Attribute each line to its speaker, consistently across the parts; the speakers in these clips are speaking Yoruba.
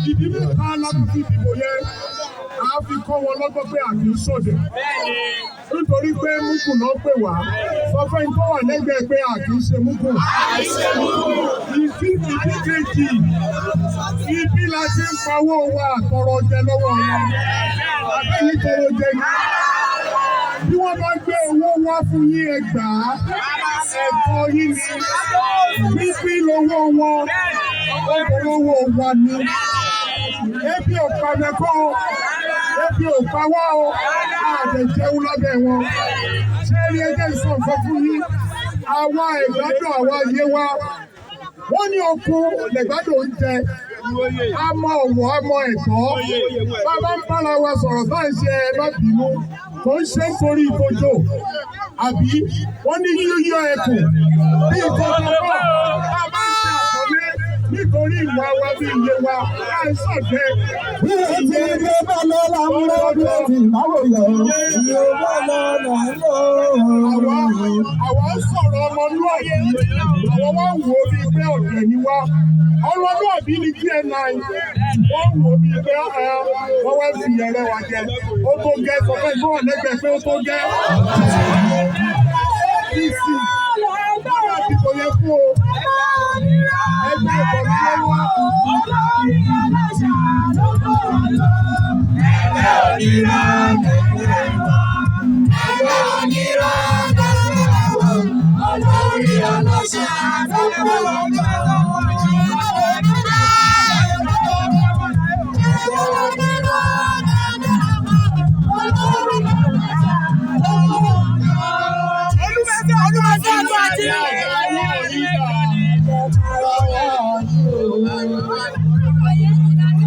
Speaker 1: Ìdí mẹ́ta la fi dìbò yẹn. A fi kọ́ wọn lọ́gbọ́n pé a kì í ṣọ̀dẹ̀. Nítorí pé múkù náà pè wá. Sọ fún ẹni tó wà lẹ́gbẹ̀ẹ́ pé a kì í ṣe múkù. Ìdí kejì, ibi la ti ń pawó wa àtọrọ jẹ lọ́wọ́ wọn. Àbẹ́yìn tọrọ jẹ ni. Bí wọ́n bá gbé owó wá fún yín, ẹ gbà á. Ẹ̀tọ́ yín ni. Pínpín lówó wọn. Owó wa ni. Ebi ò pa mẹ́kọ́ o. Ebi ò pa wá o. A lè jẹun lábẹ́ wọn. Ṣé rí ẹjẹ́ ìsọ̀ nǹkan fún yín? Àwa ìgbádùn àwa yé wa. Wọ́n ní oko lẹ̀gbádùn ń jẹ. A mọ ọ̀wọ̀, a mọ ẹ̀tọ́. Bàbá ń bára wa sọ̀rọ̀ bá ń ṣe, ẹ má bínú. Kò ń ṣe nítorí ìbòjò. Àbí wọ́n ní yíyọ ẹkùn bí ìkọ̀kọ̀ kọ́. Bàbá ń ṣe àkọlé nítorí ìwà wa bí iye wa. À ń ṣọ̀dẹ̀.
Speaker 2: Bí ti ilé bá lọ làwọn bí ti náwó yọ. Ilé bá lọ là ń lọ.
Speaker 1: Àwa ń sọ̀rọ̀ ọmọlúwàbí. Àwọn wá ń wò ó bíi pé ọ̀dẹ̀ ni wá. Ọmọlúwàbí ni GNI. Wọ́n wò ó bíi pé wọ́n wá fi ẹrẹ́ wa jẹ. Ó tó gẹ́. Sọ fún ìgbọ́n lẹ́gbẹ̀ẹ́ pé ó tó gẹ́. APC báwa dìbò yẹn fún o. Ẹgbẹ́ ìbọn ló wá.
Speaker 2: Olórí aláṣà ló kọ́ wa lọ. Ẹgbẹ́ onírọ̀ lẹ́gbẹ̀ẹ́ wọn. Ẹgbẹ́ onírọ̀ lẹ́gbẹ̀ẹ́ wọn. Olórí aláṣà ló kọ́ wa lọ. Ẹgbẹ́ onírọ̀ lẹ́gbẹ̀ẹ́ wọn. Olórí aláṣà ló kọ́ wa lọ.
Speaker 3: Olúmẹsẹ, Olúmẹsẹ àti àti.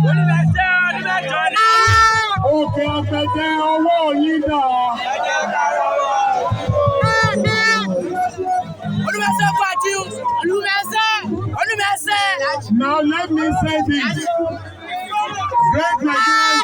Speaker 3: Olúmẹsẹ, Olúmẹjọ ni.
Speaker 1: Òkè Ọ̀gbẹ̀dẹ, ọwọ́ yín dà?
Speaker 3: Olúmẹsẹ kọ àti Olúmẹsẹ, Olúmẹsẹ.
Speaker 1: Now let me say this. Great Nigerians.